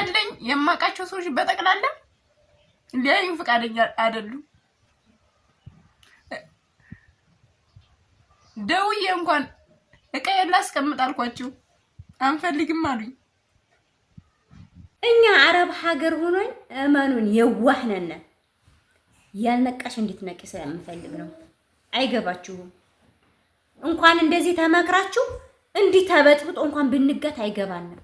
ያለኝ የማውቃቸው ሰዎች በጠቅላላ ሊያዩ ፈቃደኛ አይደሉም። ደውዬ እንኳን እቃዬን ላስቀምጥ አልኳቸው፣ አንፈልግም አሉኝ። እኛ አረብ ሀገር ሆኖን እመኑን የዋህ ነን። ያልነቃሽ እንድትነቂ ስለምፈልግ ነው። አይገባችሁም። እንኳን እንደዚህ ተመክራችሁ እንዲህ ተበጥብጦ እንኳን ብንገት አይገባንም።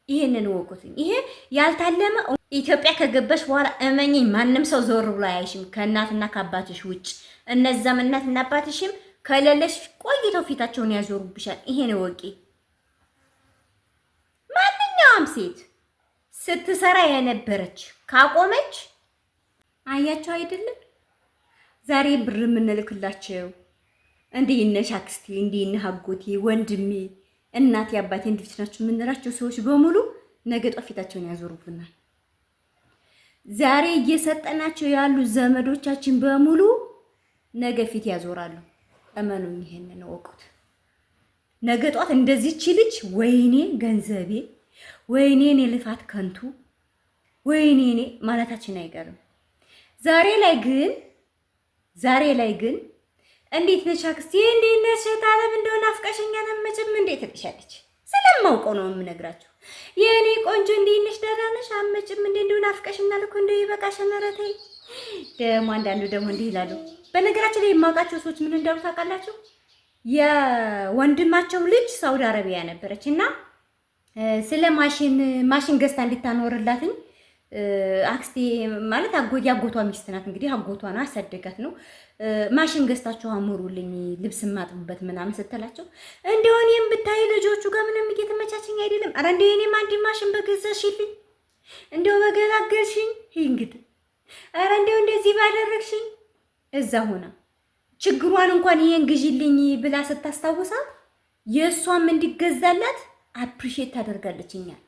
ይሄንን ወቁትኝ። ይሄ ያልታለመ ኢትዮጵያ ከገባሽ በኋላ እመኚኝ ማንም ሰው ዞር ብሎ አያይሽም ከእናትና ከአባትሽ ውጭ። እነዛም እናትና አባትሽም ከሌለሽ ቆይተው ፊታቸውን ያዞሩብሻል። ይሄን ወቂ። ማንኛውም ሴት ስትሰራ የነበረች ካቆመች አያቸው አይደለም ዛሬ ብር የምንልክላቸው እንዲህ ነሽ አክስቴ፣ እንዲህ ነህ አጎቴ፣ ወንድሜ፣ እናቴ፣ አባቴ እንዲህ ናቸው የምንላቸው ሰዎች በሙሉ ነገ ጧት ፊታቸውን ያዞሩብናል። ዛሬ እየሰጠናቸው ያሉ ዘመዶቻችን በሙሉ ነገ ፊት ያዞራሉ። እመኑኝ፣ ይሄንን እወቁት። ነገ ጧት እንደዚች ልጅ ወይኔ ገንዘቤ፣ ወይኔ እኔ ልፋት ከንቱ፣ ወይኔ እኔ ማለታችን አይቀርም። ዛሬ ላይ ግን ዛሬ ላይ ግን እንዴት ነሽ አክስቴ፣ እንዴት ነሽ ታለም፣ እንደው ናፍቀሽኛል፣ አትመጭም እንዴት ትልሻለች። ስለማውቀው ነው የምነግራችሁ። የእኔ ቆንጆ እንዴት ነሽ፣ ደህና ነሽ፣ አትመጭም እንዴ፣ እንደው ናፍቀሽኛል እኮ እንደው ይበቃሻል። ኧረ ተይ። ደግሞ አንዳንዱ ደግሞ እንዲህ ይላሉ። በነገራችን ላይ የማውቃቸው ሰዎች ምን እንዳሉ ታውቃላችሁ? የወንድማቸው ልጅ ሳውዲ አረቢያ ነበረች እና ስለ ማሽን ማሽን ገዝታ እንድታኖርላትኝ አክስቴ ማለት ያጎቷ ሚስት ናት። እንግዲህ አጎቷ ነው አሳደጋት ነው። ማሽን ገዝታችሁ አሙሩልኝ ልብስ ማጥቡበት ምናምን ስትላቸው እንደው እኔም ብታይ ልጆቹ ጋር ምንም እየተመቻቸኝ አይደለም። ኧረ እንደው እኔም አንድ ማሽን በገዛሽልኝ እንደው በገላገልሽኝ፣ ይህ እንግዲህ ኧረ እንደው እንደዚህ ባደረግሽኝ እዛ ሆና ችግሯን እንኳን ይሄን ግዢልኝ ብላ ስታስታውሳት የእሷም እንዲገዛላት appreciate ታደርጋለች። እኛል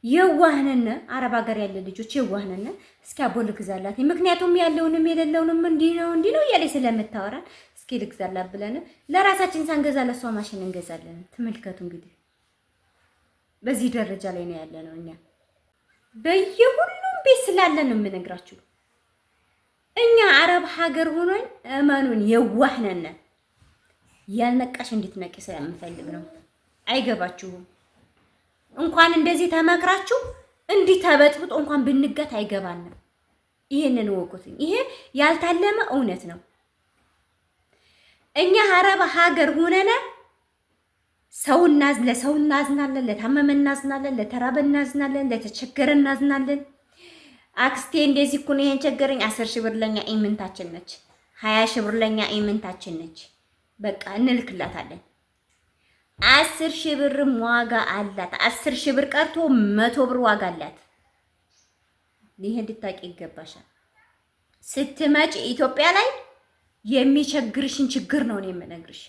የዋህነነ አረብ ሀገር ያለ ልጆች የዋህነነ እስኪ አቦ ልግዛላት፣ ምክንያቱም ያለውንም የሌለውንም እንዲህ ነው እንዲህ ነው እያለች ስለምታወራን እስኪ ልግዛላት ብለን ለራሳችን ሳንገዛ ለእሷ ማሽን እንገዛለን። ተመልከቱ እንግዲህ በዚህ ደረጃ ላይ ነው ያለ ነው። እኛ በየሁሉም ቤት ስላለ ነው የምነግራችሁ። እኛ አረብ ሀገር ሆኖን እመኑን የዋህ ነን። ያልነቃሽ እንድትነቂ ስለምፈልግ ነው። አይገባችሁም። እንኳን እንደዚህ ተመክራችሁ እንዲህ ተበጥብጦ እንኳን ብንገት አይገባንም። ይሄንን ወቁትኝ። ይሄ ያልታለመ እውነት ነው። እኛ አረብ ሀገር ሆነን ሰው ለሰው እናዝናለን፣ ለታመመ እናዝናለን፣ ለተራበ እናዝናለን፣ ለተቸገረ እናዝናለን። አክስቴ እንደዚህ እኮ ነው ይሄን ቸገረኝ። 10,000 ብር ለኛ ኢምንታችን ነች። 20,000 ብር ለኛ ኢምንታችን ነች። በቃ እንልክላታለን። 10,000 ብርም ዋጋ አላት። 10,000 ብር ቀርቶ 100 ብር ዋጋ አላት። ይሄ እንድታቂ ይገባሻል። ስትመጪ ኢትዮጵያ ላይ የሚቸግርሽን ችግር ነው እኔ የምነግርሽ።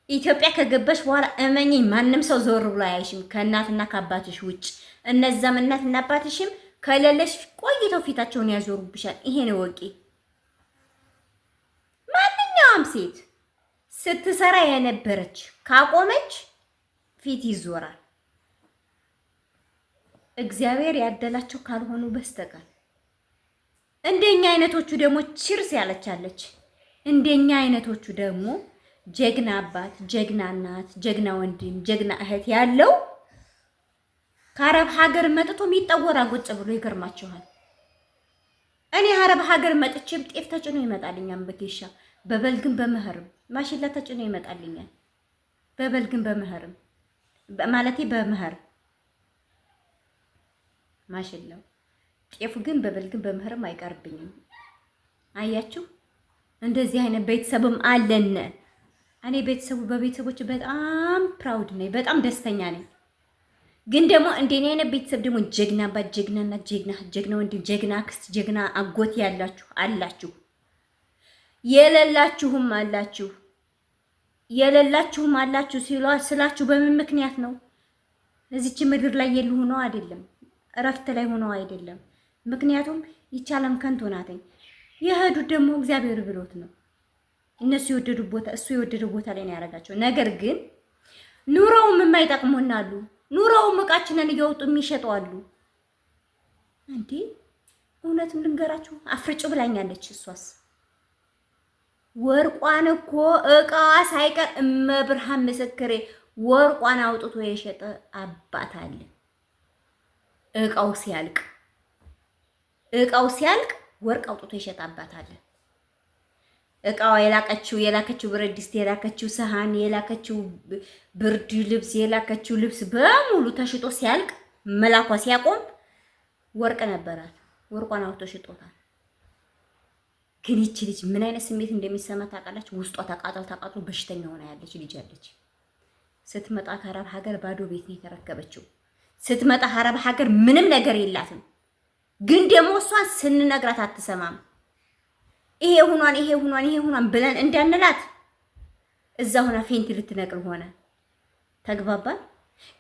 ኢትዮጵያ ከገባሽ በኋላ እመኚኝ ማንም ሰው ዞር ብሎ አያይሽም ከእናትና ከአባትሽ ውጭ። እነዛም እናትና አባትሽም ከሌለሽ ቆይተው ፊታቸውን ያዞሩብሻል። ይሄን ወቂ። ማንኛውም ሴት ስትሰራ የነበረች ካቆመች ፊት ይዞራል። እግዚአብሔር ያደላቸው ካልሆኑ በስተቀር እንደኛ አይነቶቹ ደግሞ ችርስ ያለቻለች። እንደኛ አይነቶቹ ደግሞ ጀግና አባት፣ ጀግና እናት፣ ጀግና ወንድም፣ ጀግና እህት ያለው ከአረብ ሀገር መጥቶ የሚጠወራ ቁጭ ብሎ ይገርማችኋል። እኔ አረብ ሀገር መጥቼም ጤፍ ተጭኖ ይመጣልኛል በኬሻ በበልግም በመኸርም ማሽላ ተጭኖ ይመጣልኛል። በበልግም በመኸርም ማለቴ በመኸር ማሽላው ጤፉ ግን በበልግም በመኸርም አይቀርብኝም። አያችሁ፣ እንደዚህ አይነት ቤተሰብም አለን። እኔ ቤተሰቡ በቤተሰቦች በጣም proud ነኝ፣ በጣም ደስተኛ ነኝ። ግን ደግሞ እንደኔ አይነት ቤተሰብ ደግሞ ጀግና አባት፣ ጀግና እናት፣ ጀግና ጀግና ወንድም፣ ጀግና አክስት፣ ጀግና አጎት ያላችሁ አላችሁ፣ የሌላችሁም አላችሁ። የሌላችሁም አላችሁ ሲሉ ስላችሁ በምን ምክንያት ነው? እዚች ምድር ላይ የሉ ሆነው አይደለም፣ እረፍት ላይ ሆነው አይደለም። ምክንያቱም ይቻለም ከንቱ ናትኝ። የሄዱት ደግሞ እግዚአብሔር ብሎት ነው። እነሱ የወደዱ ቦታ እሱ የወደደው ቦታ ላይ ነው ያደረጋቸው። ነገር ግን ኑሮውም የማይጠቅሙን አሉ። ኑረውም እቃችንን እያወጡ የሚሸጡ አሉ። እንዴ እውነትም ልንገራችሁ አፍርጭ ብላኛለች። እሷስ ወርቋን እኮ እቃዋ ሳይቀር እመብርሃን ምስክሬ ወርቋን አውጥቶ የሸጠ አባት አለ። እቃው ሲያልቅ እቃው ሲያልቅ ወርቅ አውጥቶ የሸጠ አባት አለ። እቃዋ የላከችው ብረት ድስት፣ የላከችው ሰሃን፣ የላከችው ብርድ ልብስ፣ የላከችው ልብስ በሙሉ ተሽጦ ሲያልቅ መላኳ ሲያቆም ወርቅ ነበራት። ወርቋን አውጥቶ ሽጦታል። ግን ይቺ ልጅ ምን አይነት ስሜት እንደሚሰማ ታውቃላችሁ? ውስጧ ተቃጥሎ ተቃጥሎ በሽተኛ ሆና ያለች ልጅ አለች። ስትመጣ ከአረብ ሀገር ባዶ ቤት ነው የተረከበችው። ስትመጣ አረብ ሀገር ምንም ነገር የላትም። ግን ደግሞ እሷን ስንነግራት አትሰማም። ይሄ ሁኗን ይሄ ሁኗን ይሄ ሁኗን ብለን እንዳንላት እዛ ሆና faint ልትነቅል ሆነ። ተግባባል።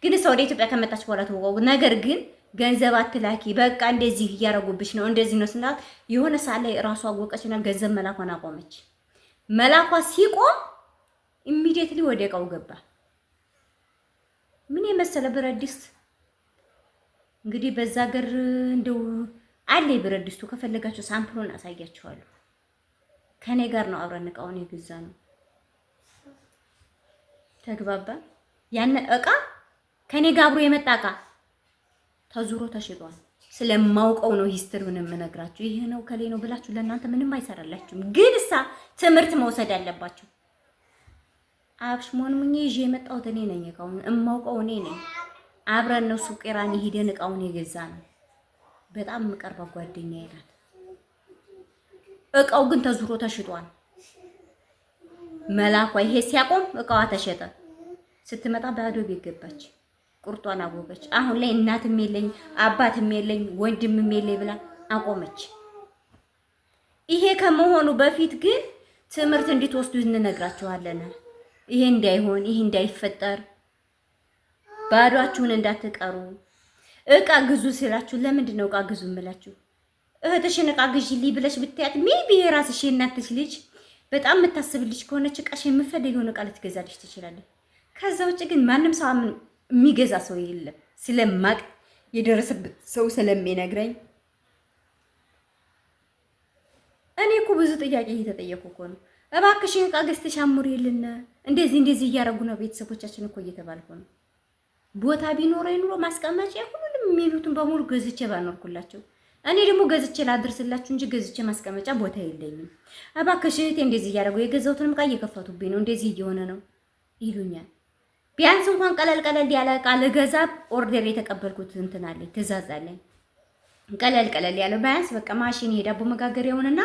ግን እሷ ወደ ኢትዮጵያ ከመጣች በኋላ ተወቀው። ነገር ግን ገንዘብ አትላኪ፣ በቃ እንደዚህ እያረጉብሽ ነው፣ እንደዚህ ነው ስንላት የሆነ ሰዓት ላይ እራሷ አወቀችና ገንዘብ መላኳን አቆመች። መላኳ ሲቆም immediately ወደ እቃው ገባ። ምን የመሰለ ብረት ድስት እንግዲህ በዛ ሀገር እንደው አለ ብረት ድስቱ። ከፈለጋችሁ sample ኡን አሳያችኋለሁ። ከኔ ጋር ነው አብረን እቃውን የገዛ ነው። ተግባባ። ያን እቃ ከኔ ጋር አብሮ የመጣ እቃ ተዙሮ ተሽጧል። ስለማውቀው ነው history ውን የምነግራችሁ። ይሄ ነው ከሌ ነው ብላችሁ ለእናንተ ምንም አይሰራላችሁም። ግን እሳ ትምህርት መውሰድ አለባችሁ። አብሽ ሞንሙኝ ይዤ የመጣሁት እኔ ነኝ። እቃውን እማውቀው እኔ ነኝ። አብረን ነው ሱቅ ኢራን ሄደን እቃውን የገዛ ነው። በጣም የምቀርባ ጓደኛዬ ናት። እቃው ግን ተዙሮ ተሽጧል። መላኳ ይሄ ሲያቆም እቃዋ ተሸጠ። ስትመጣ ባዶ ቤት ገባች። ቁርጧን አወቀች። አሁን ላይ እናትም የለኝ አባትም የለኝ ወንድምም የለኝ ብላ አቆመች። ይሄ ከመሆኑ በፊት ግን ትምህርት እንድትወስዱ እንነግራችኋለን። ይሄ እንዳይሆን፣ ይሄ እንዳይፈጠር፣ ባዷችሁን እንዳትቀሩ። እቃ ግዙ ስላችሁ ለምንድን ነው እቃ ግዙ እምላችሁ? እህትሽን እቃ ግዢልኝ ብለሽ ብትያት maybe የራስሽ የእናትሽ ልጅ በጣም የምታስብልሽ ከሆነች እቃሽ የምፈልገውን እቃ ልትገዛልሽ ትችላለች። ከዛ ውጭ ግን ማንም ሰው የሚገዛ ሰው የለም። ስለማቅ የደረሰበት ሰው ስለሚነግረኝ እኔ እኮ ብዙ ጥያቄ እየተጠየኩ እኮ ነው። እባክሽን እቃ ገዝተሽ አሙሪልን፣ እንደዚህ እንደዚህ እያደረጉ ነው ቤተሰቦቻችን እኮ እየተባልኩ ነው። ቦታ ቢኖረኝ ኑሮ ማስቀመጫ ሁሉንም የሚሉትን በሙሉ ገዝቼ ባኖርኩላቸው። እኔ ደግሞ ገዝቼ ላድርስላችሁ እንጂ ገዝቼ ማስቀመጫ ቦታ የለኝም። እባክሽ እህቴ እንደዚህ እያደረጉ የገዛሁትንም እቃ እየከፈቱብኝ ነው፣ እንደዚህ እየሆነ ነው ይሉኛል። ቢያንስ እንኳን ቀለል ቀለል ያለ እቃ ልገዛ order የተቀበልኩት እንትን አለኝ፣ ትእዛዝ አለኝ። ቀለል ቀለል ያለው ቢያንስ በቃ ማሽን ይሄ ዳቦ መጋገሪያውንና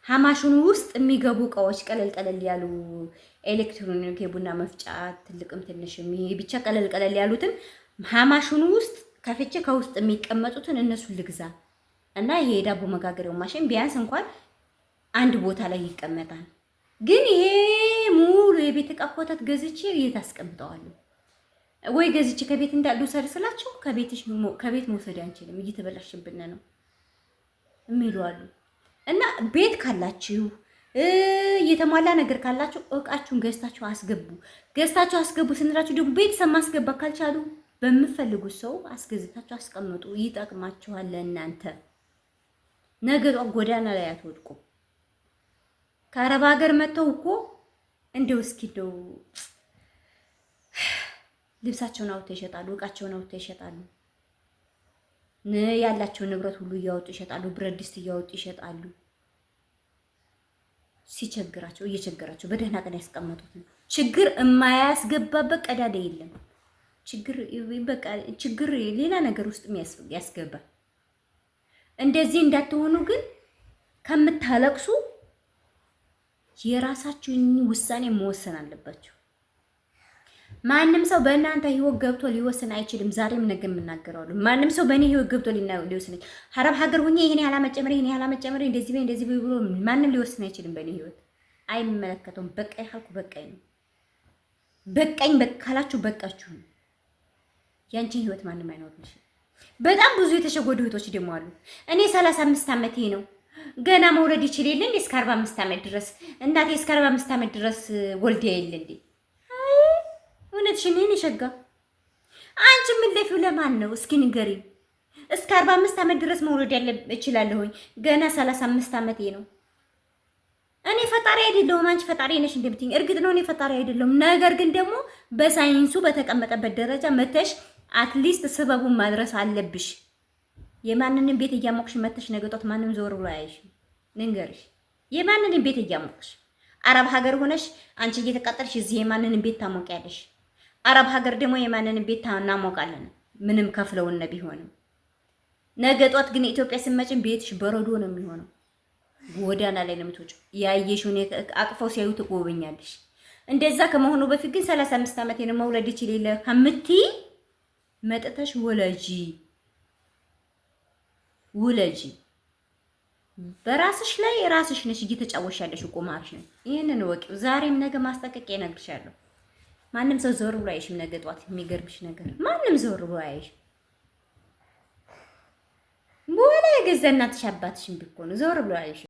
ሀማሽኑ ውስጥ የሚገቡ እቃዎች ቀለል ቀለል ያሉ ኤሌክትሮኒክ የቡና መፍጫ ትልቅም ትንሽም ይሄ ብቻ ቀለል ቀለል ያሉትን ሀማሽኑ ውስጥ ከፍቼ ከውስጥ የሚቀመጡትን እነሱን ልግዛ እና ይሄ የዳቦ መጋገሪያው ማሽን ቢያንስ እንኳን አንድ ቦታ ላይ ይቀመጣል። ግን ይሄ ሙሉ የቤት እቃ ኮተት ገዝቼ የት አስቀምጠዋለሁ? ወይ ገዝቼ ከቤት እንዳሉ ውሰድ ስላቸው ከቤት መውሰድ አንችልም እየተበላሽብን ነው የሚሉ አሉ። እና ቤት ካላችሁ የተሟላ ነገር ካላችሁ እቃችሁን ገዝታችሁ አስገቡ። ገዝታችሁ አስገቡ ስንላችሁ ደግሞ ቤተሰብ ማስገባት ካልቻሉ በምፈልጉት ሰው አስገዝታችሁ አስቀምጡ። ይጠቅማችኋል ለእናንተ። ነገ ጎዳና ላይ አትወድቁ። ከአረብ ሀገር መጥተው እኮ እንደው እስኪ እንደው ልብሳቸውን አውጥተው ይሸጣሉ፣ እቃቸውን አውጥተው ይሸጣሉ፣ ያላቸውን ንብረት ሁሉ እያወጡ ይሸጣሉ፣ ብረት ድስት እያወጡ ይሸጣሉ። ሲቸግራቸው እየቸገራቸው በደህና ቀን ያስቀመጡትን ችግር የማያስገባበት ቀዳዳ የለም። ችግር በቃ ችግር ሌላ ነገር ውስጥ ያስገባል። እንደዚህ እንዳትሆኑ ግን ከምታለቅሱ የራሳችሁን ውሳኔ መወሰን አለባችሁ። ማንም ሰው በእናንተ ህይወት ገብቶ ሊወስን አይችልም። ዛሬም ነገ የምናገረዋለሁ። ማንም ሰው በእኔ ህይወት ገብቶ ሊወስን አይችልም። አረብ ሀገር ሁኜ ይሄን ያህል መጨመር ይሄን ያህል መጨመር እንደዚህ በይ እንደዚህ በይ ብሎ ማንም ሊወስን አይችልም። በእኔ ህይወት አይመለከተውም። በቃኝ ካልኩ በቃኝ ነው። በቃኝ ካላችሁ በቃችሁ ነው። ያንቺን ህይወት ማንም አይኖርልሽም። በጣም ብዙ የተሸጎዱ እህቶች ደግሞ አሉ። እኔ 35 ዓመቴ ነው ገና መውለድ ይችል የለ እንዴ? እስከ 45 ዓመት ድረስ እናቴ እስከ 45 ዓመት ድረስ ወልዲያ የለ እንዴ? እውነትሽን ይሄን ይሸጋ። አንቺ ምን የምትለፊው ለማን ነው? እስኪ ንገሪኝ። እስከ 45 ዓመት ድረስ መውለድ ያለ እችላለሁኝ። ገና 35 ዓመቴ ነው። እኔ ፈጣሪ አይደለሁም። አንቺ ፈጣሪ ነሽ እንደምትይኝ እርግጥ ነው እኔ ፈጣሪ አይደለሁም። ነገር ግን ደግሞ በሳይንሱ በተቀመጠበት ደረጃ መተሽ at least ስበቡን ማድረስ አለብሽ። የማንንም ቤት እያሞቅሽ መተሽ ነገ ጧት ማንም ዞር ብሎ አያይሽም። ልንገርሽ፣ የማንንም ቤት እያሞቅሽ አረብ ሀገር ሆነሽ አንቺ እየተቃጠልሽ እዚህ የማንንም ቤት ታሞቂያለሽ። አረብ ሀገር ደግሞ የማንንም ቤት እናሞቃለን፣ ምንም ከፍለውን ቢሆንም። ነገ ጧት ግን ኢትዮጵያ ስትመጪ ቤትሽ በረዶ ነው የሚሆነው። ጎዳና ላይ ነው የምትወጪው። ያየሽውን አቅፈው ሲያዩ ትጎበኛለሽ። እንደዛ ከመሆኑ በፊት ግን 35 ዓመቴ ነው መውለድ ይችል የለ ከምትይ መጥተሽ ውለጂ ውለጂ። በራስሽ ላይ ራስሽ ነሽ እየተጫወሽ ያለሽ ቁማርሽን። ይህንን እወቂው። ዛሬም ነገ ማስጠንቀቂያ እነግርሻለሁ። ማንም ሰው ዞር ብሎ አይሽም። ነገ ጧት የሚገርምሽ ነገር ማንም ዞር ብሎ አይሽም። በኋላ የገዛ እናትሽ አባትሽን ቢኮኑ ዞር ብሎ አይሽም።